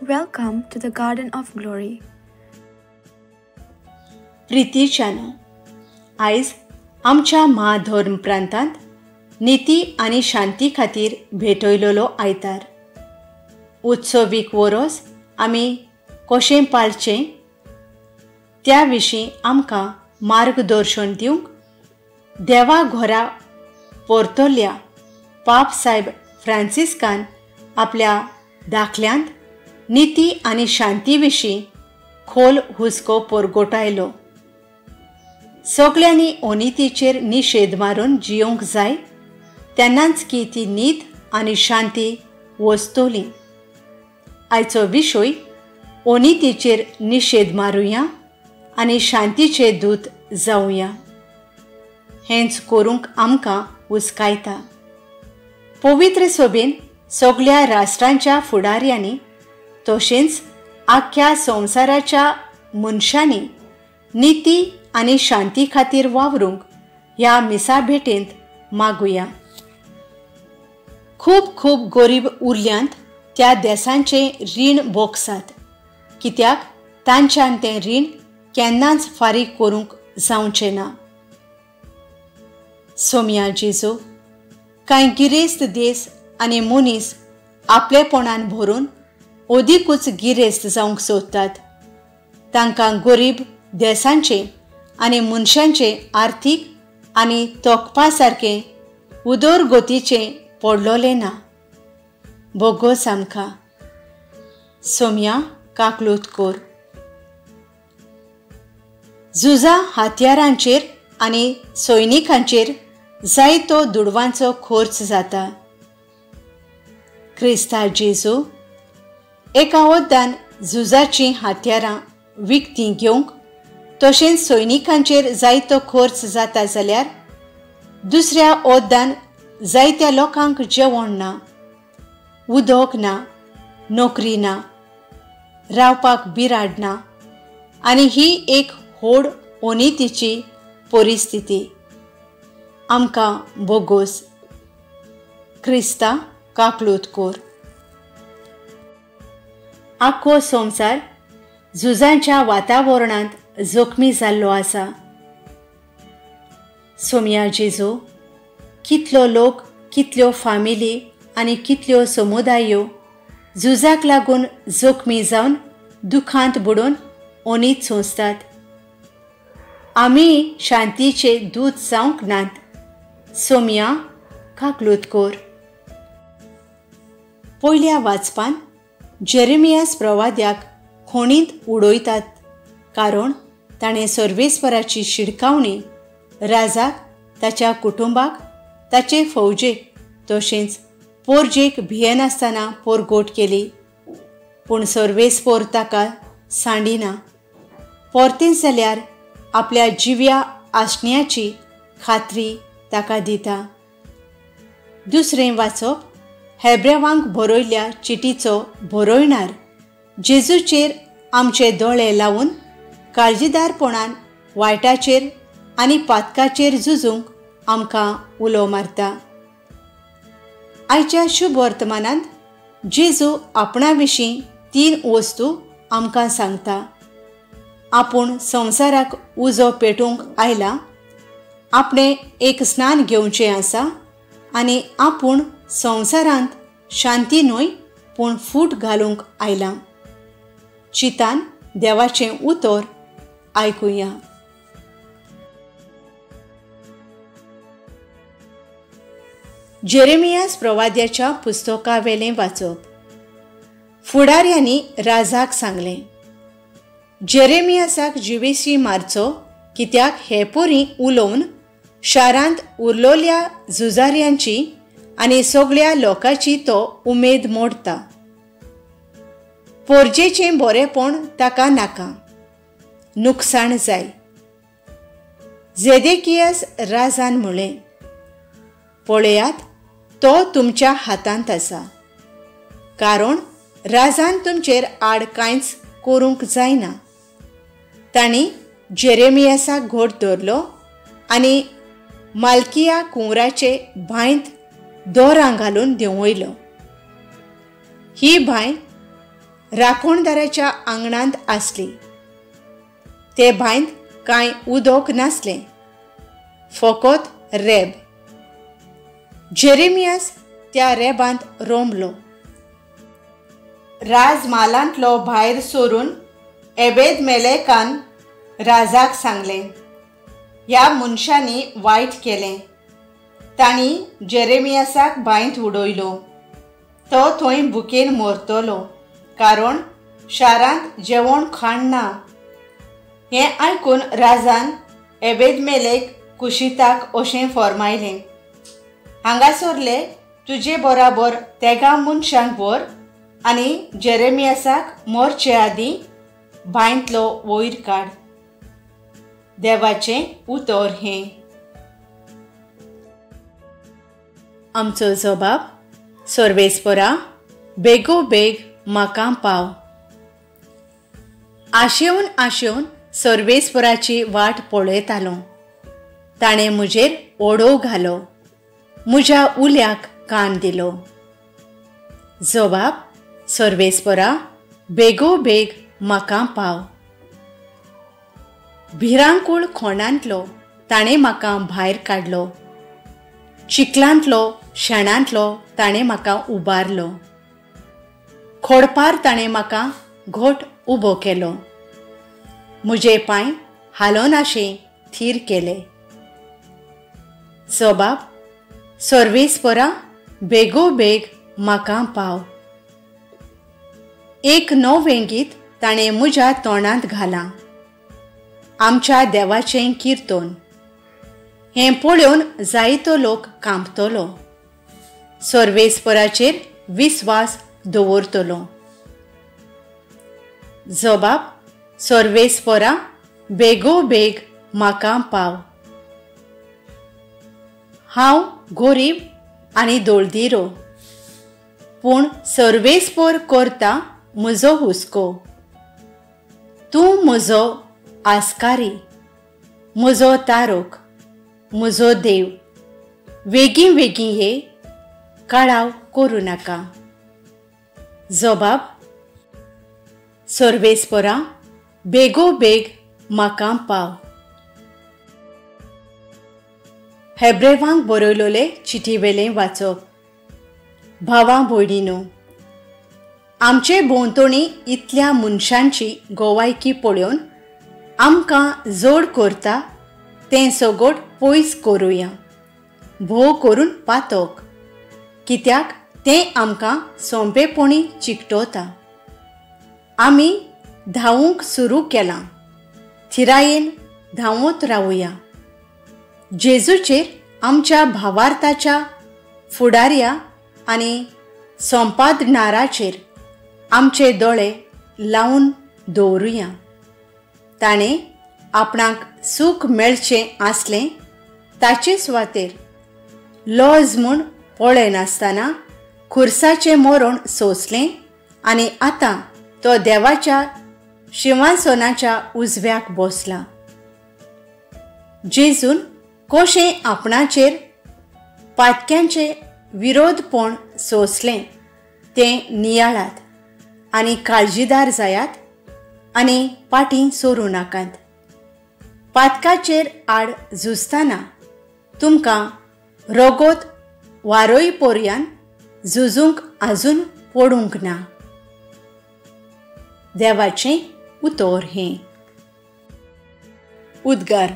Welcome to the Garden of Glory. प्रितीच्यानो, आयज आमच्या महाधर्म प्रांतांत निती आनी शांती खातीर भेटयलेलो आयतार. उत्सवीक वरोस आमी कशें पाळचें त्या विशीं आमकां मार्गदर्शन दिवंक देवा घरा परतल्या पाप सायब फ्रांसिस्कान आपल्या दाखल्यांत निती आनी शांती विशीं खोल हुस्को परगटायलो. सगल्यांनी अनितीचेर निशेध मारून जियोंक जाय, तेन्नाच की ती नीत आनी शांती वसतली. आयचो विशय अनितीचेर निशेध मारुया आनी शांतीचे दूत जावया. हेंच करूंक आमकां हुस्कायता. पवित्र सभेन सगल्या राष्ट्रांच्या फुडाऱ्यांनी तशेंच आख्ख्या संवसाराच्या मनशांनी निती आनी शांती खातीर वावरूंक ह्या मिसा भेटेंत मागुया. खूब खूब गरीब उरल्यांत त्या देशांचें रीण बोगसात, कित्याक तांच्यान तें रीण केन्नाच फारीक करूंक जावचें ना. सोमया जेजू, कांय गिरेस्त देश आनी मनीस आपलेपणान भरून अदिकूच गिरेस्त जावंक सोदतात. तांकां गरीब देशांचें आनी मनशांचें आर्थीक आनी तोखपा सारकें उदरगतीचें पडलोलें ना. बोगोस आमकां. सोमया काकलूत कोर. झुजा हत्यारांचेर आनी सैनिकांचेर जायतो दुडवांचो खर्च जाता. क्रिस्ता जेजू, एका वद्दान झुजाचीं हत्यारां विकतीं घेवंक तशेंच सैनिकांचेर जायतो खर्च जाता जाल्यार दुसऱ्या ओद्दान जायत्या लोकांक जेवण ना, उदक ना, नोकरी ना, रावपाक बिराड ना आनी ही एक व्हड अनितीची परिस्थिती. आमकां बोगोस. क्रिस्ता काकलूत कोर. आख्खो संवसार झुजांच्या वातावरणांत जखमी जाल्लो आसा. सोमया जेजू, कितलो लोक, कितल्यो फामिली आनी कितल्यो समुदायो झुजाक लागून जखमी जावन दुखांत बुडून अनीत सोंसतात. आमी शांतीचे दूत जावंक नात. सोमया काकलूत कोर. पयल्या वाचपान जेरेमियास प्रवाद्याक खोणींत उडयतात, कारण ताणें सर्वेस्पराची शिडकावणी राजाक, ताच्या कुटुंबाक, ताचे फौजेक तशेंच पोरजेक भियेनासतना पोरगोट केली. पूण सर्वेस्पोर ताका सांडिना. परतेंच जाल्यार आपल्या जिव्या आसण्याची खात्री ताका दिता. दुसरें वाचप हेब्रेवांक बरयल्ल्या चिटीचो बरयणार जेजूचेर आमचे दोळे लावन काळजीदारपणान वायटाचेर आनी पातकाचेर झुजूंक आमकां उलो मारता. आयच्या शुभ वर्तमानांत जेजू आपणा विशीं 3 वस्तू आमकां सांगता. आपूण संवसाराक उजो पेटोवंक आयला, आपणें एक स्नान घेवचें आसा आनी आपूण संवसारांत शांती न्हय पूण फूट घालूंक आयला. चितान देवाचें उतर आयकुया. जेरेमियास प्रवाद्याच्या पुस्तकावेलें वाचप. फुडाऱ्यांनी राजाक सांगलें, जेरेमियासाक जिवेशी मारचो, कित्याक हे पोरी उलोवन शारांत उरलोल्या झुजाऱ्यांची आनी सगळ्या लोकांची तो उमेद मोडटा. पोरजेचें बरेंपण ताका नाका, नुकसाण जाय. जेदेकियास राजान म्हळें, पळयात, तो तुमच्या हातांत आसा, कारण राजान तुमचेर आड कांयच करूंक जायना. तांणी जेरेमियासाक घोट धरलो आनी मालकिया कुंवराचे बांयत दोरां घालून देंवयलो. ही बांय राखणदाराच्या आंगणांत आसली. ते बांयत कांय उदक नासलें, फकत रेब. जेरेमियास त्या रेबांत रोमलो. राजमालांतलो भायर सरून एबेद मेलेकान राजाक सांगलें, ह्या मनशांनी वायट केलें. तांणी जेरेमियासाक बांयत उडयलो. तो थंय भुकेन मरतलो, कारण शारांत जेवण खाण ना. हें आयकून राजान एबेदमेलेक कुशीताक अशें फॉर्मायलें, हांगासरले तुजे बराबर तेगां मनशांक व्हर आनी जेरेमियासाक मरचे आदीं बांयतलो वयर काड. देवाचें उतर हें. आमचो जबाब, सर्वेस्परा बेगोबेग म्हाका पाव. आशेवन आशेवन सर्वेस्पराची वाट पळयतालो. ताणें म्हजेर ओडो घालो, म्हज्या उल्याक कान दिलो. जबाब, सर्वेस्परा बेगोबेग म्हाका पाव. भिरांकूळ खोणांतलो ताणें म्हाका भायर काडलो. चिखलांतलो शेणांतलो ताणें म्हाका उबारलो. खोडपार ताणें म्हाका घोट उबो केलो. म्हजे पांय हालोनाशे थीर केले. जबाब, सर्वेस्परा बेगोबेग म्हाका पाव. एक नवें गीत ताणें म्हज्या तोंडांत घालां, आमच्या देवाचें किर्तन. हें पळोवन जायतो लोक कांपतलो, सर्वेस्पराचेर विस्वास दवरतलो. जबाब, सर्वेस्परा बेगोबेग म्हाका पाव. हांव गरीब आनी दोळदिरो, पूण सर्वेस्पर करता म्हजो हुस्को. तूं म्हजो आस्कारी, म्हजो तारोक, म्हजो देव. वेगीं वेगीं ये, कळाव करूं नाका. जबाब, सर्वेस्परा बेगोबेग म्हाका पाव. हेब्रेवांक बरयलोले चिटीवेलें वाचप. भावा भयणीनो, आमचे भोंवतणी इतल्या मनशांची गोवायकी पळोवन आमकां जोड करता तें सगोट पयस करुया, भोव करून पातक, कित्याक तें आमकां सोंपेपणी चिकटवता. आमी धांवूंक सुरू केलां, थिरायेन धांवत रावया. जेजूचेर आमच्या भावार्थाच्या फुडाऱ्या आनी संपादनाराचेर आमचे दोळे लावन दवरुया. ताणें आपणाक सूख मेळचें आसलें ताचे सुवातेर लॉज म्हूण पळयनासतना खुर्साचें मरण सोंसलें आनी आतां तो देवाच्या शिंवासनाच्या उजव्याक बसला. जेजून कशें आपणाचेर पातक्यांचें विरोधपण सोंसलें तें नियाळात आनी काळजीदार जायात आनी पाटीं सोरूं नाकात. पातकाचेर आड झुजतना तुमकां रगत वारोय पोरयान झुजूंक आजून पडूंक ना. देवाचें उतर हें. उद्गार.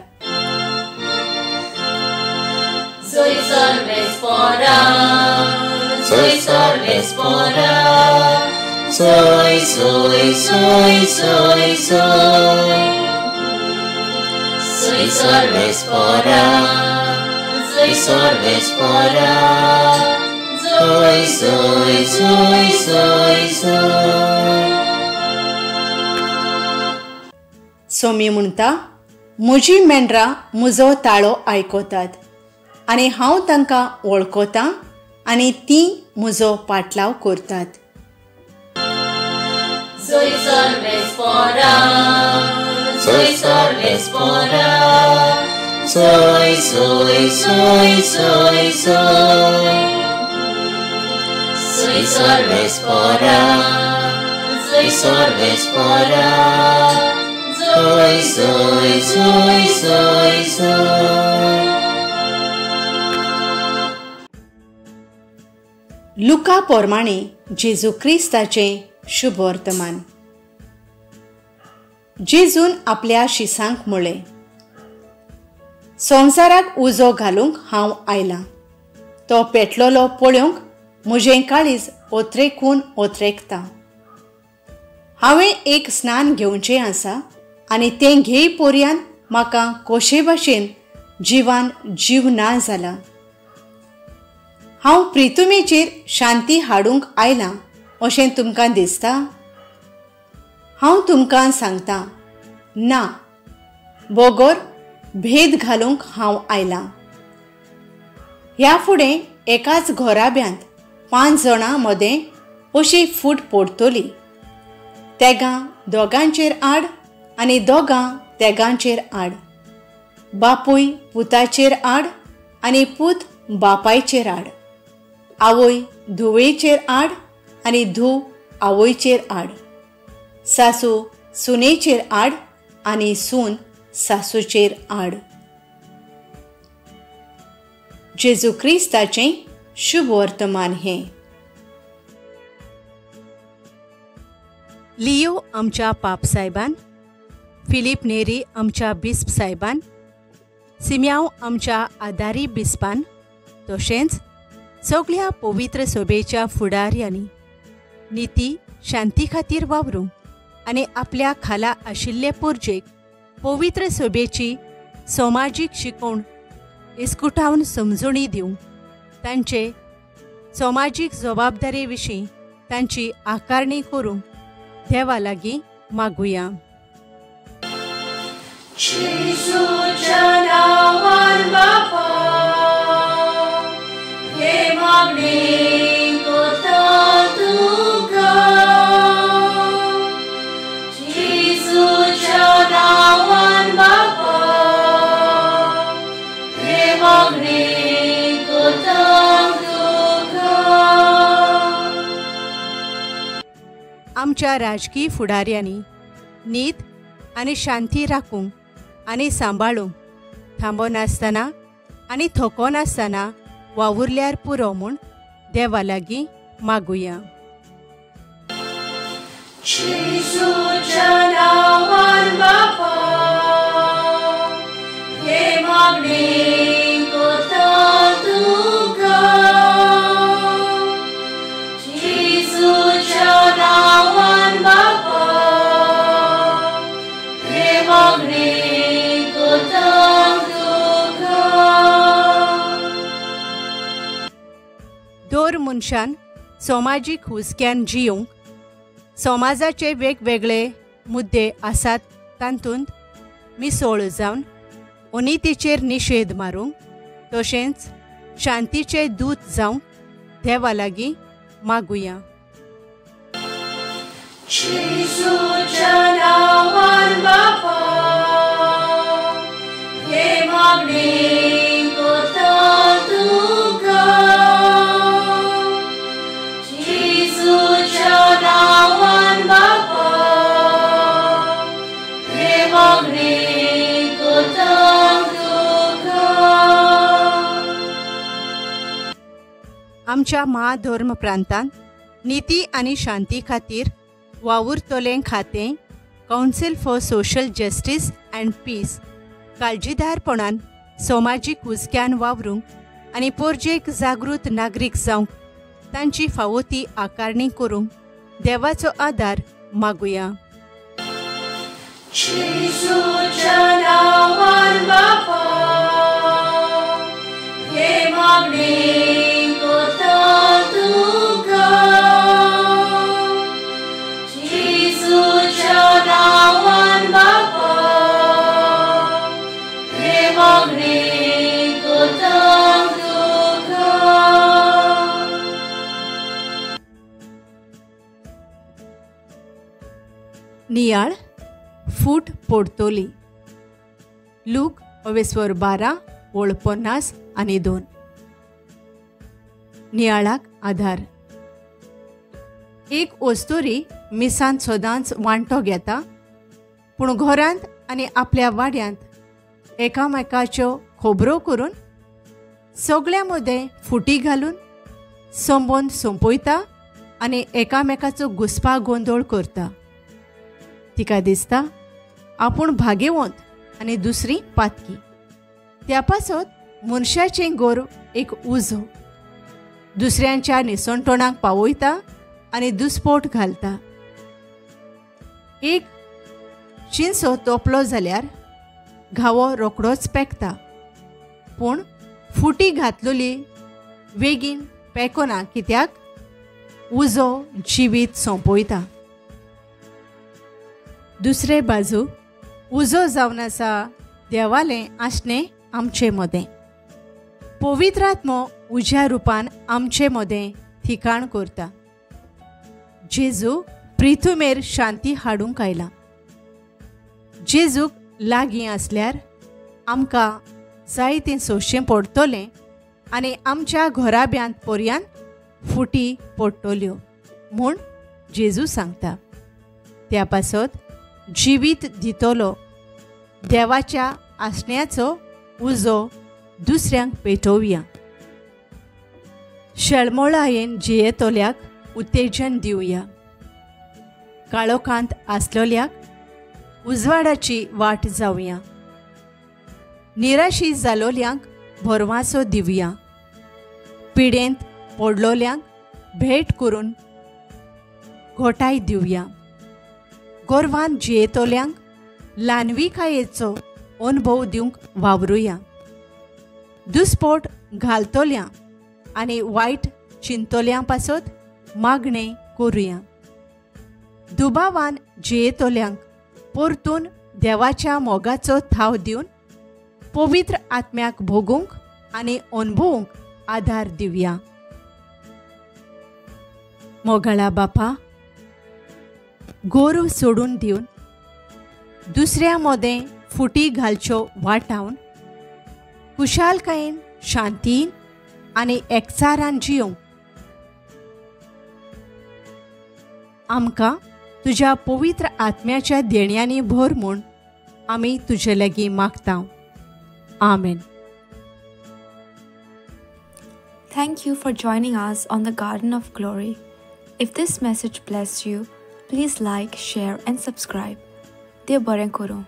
Soy सर्वेस्परा, soy सर्वेस्परा, soy, soy, soy, soy, soy. Soy सर्वेस्परा, soy सर्वेस्परा, soy, soy, soy, soy, soy. Somi म्हणटा, म्हजी मेंढरां म्हजो ताळो आयकतात आनी हांव तांकां वळखतां आनी तीं म्हजो पाटलाव करतात. Soy सर्वेस्परा, soy सर्वेस्परा, soy, soy, soy, soy, soy. Soy सर्वेस्परा, Joysar वेस्पोरा, जोय जोय जोय जोय जोय. लुका पोरमाणे जेजू क्रिस्ताचें शुभ वर्तमान. जेजून आपल्या शिसांक म्हळें, संवसाराक उजो घालूंक हांव आयलां, तो पेटलोलो पळोवंक म्हजें काळीज ओत्रेकून ओत्रेकता. हांवें एक स्नान घेवचें आसा आनी तें घेय पोरयान म्हाका कोशे भाशेन जिवान जीव ना जाला. हांव प्रितुमेचेर शांती हाडूंक आयलां अशें तुमकां दिसता? हांव तुमकां सांगता, ना, बगर भेद घालूंक हांव आयलां. ह्या फुडें एकाच घराब्यांत 5 जाणां मदें अशी फूट पडटली, तेगां दोगांचेर आड आनी दोगां तेगांचेर आड, बापूय पुताचेर आड आनी पूत बापायचेर आड, आवय धुवेचेर आड आनी धूव आवयचेर आड, सासू सुनेचेर आड आनी सून सासूचेर आड. जेजू क्रिस्ताचें शुभ वर्तमान हें. लियो आमच्या पाप सायबान, फिलीप नेरी आमच्या बिस्प सायबान, सिम्याव आमच्या आदारी बिस्पान, तशेंच सगळ्या पवित्र सभेच्या फुडाऱ्यांनी निती शांती खातीर वावरूंक आनी आपल्या खाला आशिल्ले पोरजेक पवित्र सभेची समाजीक शिकवण इस्कुटावन समजणी दिवंक, तांचे समाजीक जबाबदारे विशीं तांची आकारणी करूंक देवा लागीं मागुया. जेजूच्या नांवान बापा, हे मागणें कोता तुका. जेजूच्या नांवान बापा, हे मागणें कोता तुका. आमच्या राजकीय फुडाऱ्यांनी नीत आनी शांती राखूंक आनी सांबाळूंक थांबनासतना आनी थकोनासतना वावुरल्यार पुरो म्हूण देवा लागीं मागुया. जेजूच्या नांवान बापा, हे मागणें कोता तुका. जेजूच्या नांवान बापा, हे मागणें कोता तुका. दर मनशान समाजीक हुस्क्यान जियोंक समाजाचे वेगवेगळे मुद्दे आसात तातूंत मिसळ जावन अनितीचेर निशेध मारूंक तशेंच शांतीचे दूत जावंक देवा लागीं मागुया. जेजूच्या नांवान बापा, हे मागणें कोता तुका. जेजूच्या नांवान बापा, हे मागणें कोता तुका. आमच्या महाधर्म प्रांतांत निती आनी शांती खातीर वावुरतलें खातें council for social justice and peace काळजीदारपणान समाजीक हुस्क्यान वावरूंक आनी पोरजेक जागृत नागरीक जावंक तांची फावो ती आकारणी करूंक देवाचो आदार मागुया. जेजूच्या नांवान बापा, हे मागणें कोता तुका. जेजूच्या नांवान बापा, हे मागणें कोता तुका. नियाळ फूट पोडतोली. लूक अवेस्वर 12 ओळ 50 आनी 2. नियाळाक आधार. एक ओस्तोरी मिसान सदांच वांटो घेता, पूण घरांत आनी आपल्या वाड्यांत एकामेकाच्यो खबरो करून सगळ्यां मदें फुटी घालून संबंद सोंपयता आनी एकामेकाचो घुस्पा गोंदळ करता. तिका दिसता आपूण भाग्यवंत आनी दुसरी पातकी. त्या पासत मनशाचें गोरव एक उजो दुसऱ्यांच्या निसणटोणाक पावयता आनी दुस्पोट घालता. एक शिंसो तोपलो जाल्यार घावो रोकडोच पेकता, पूण फुटी घातलेली वेगीन पेकना, कित्याक उजो जिवीत सोंपयता. दुसरे बाजू उजो जावन आसा देवालें आसणें आमचे मदें. पवित्रात्मो उज्या रुपान आमचे मदें ठिकाण करता. जेजू प्रिथुमेर शांती हाडूंक आयला. जेजूक लागीं आसल्यार आमकां जायतें सोंशें पडटलें आनी आमच्या घराब्यांत पर्यान फुटी पडटल्यो म्हूण जेजू सांगता. त्या पासत जिवीत दितलो देवाच्या आसण्याचो उजो दुसऱ्यांक पेटोवया. शेळमोळायेन जियेतल्याक उत्तेजन दिवया. काळोखांत आसलोल्याक उजवाडाची वाट जावया. निराशी जालोल्यांक भरवासो दिवया. पिडेंत पडलोल्यांक भेट करून घोटाय दिवया. गोरवान जियेतल्यांक ल्हानविकायेचो अनुभव दिवंक वावरुया. दुस्पोट घालतल्या आनी वायट चिंतोल्यां पासत मागणें करुया. दुबावान जियेतल्यांक परतून देवाच्या मोगाचो थाव दिवन पवित्र आत्म्याक भोगूंक आनी अनुभवूंक आधार दिवया. मोगाळा बापा, गोरव सोडून दिवन दुसऱ्या मदें फुटी घालच्यो वाटावन खुशालकायेन, शांतीन आनी एकचारान जियोंक आमकां तुज्या पवित्र आत्म्याच्या देण्यांनी भर म्हूण आमी तुजे लागीं मागता. आमेन. Thank you for joining us on the Garden of Glory. If this message blessed you, please like, share and subscribe. देव बरें करूं.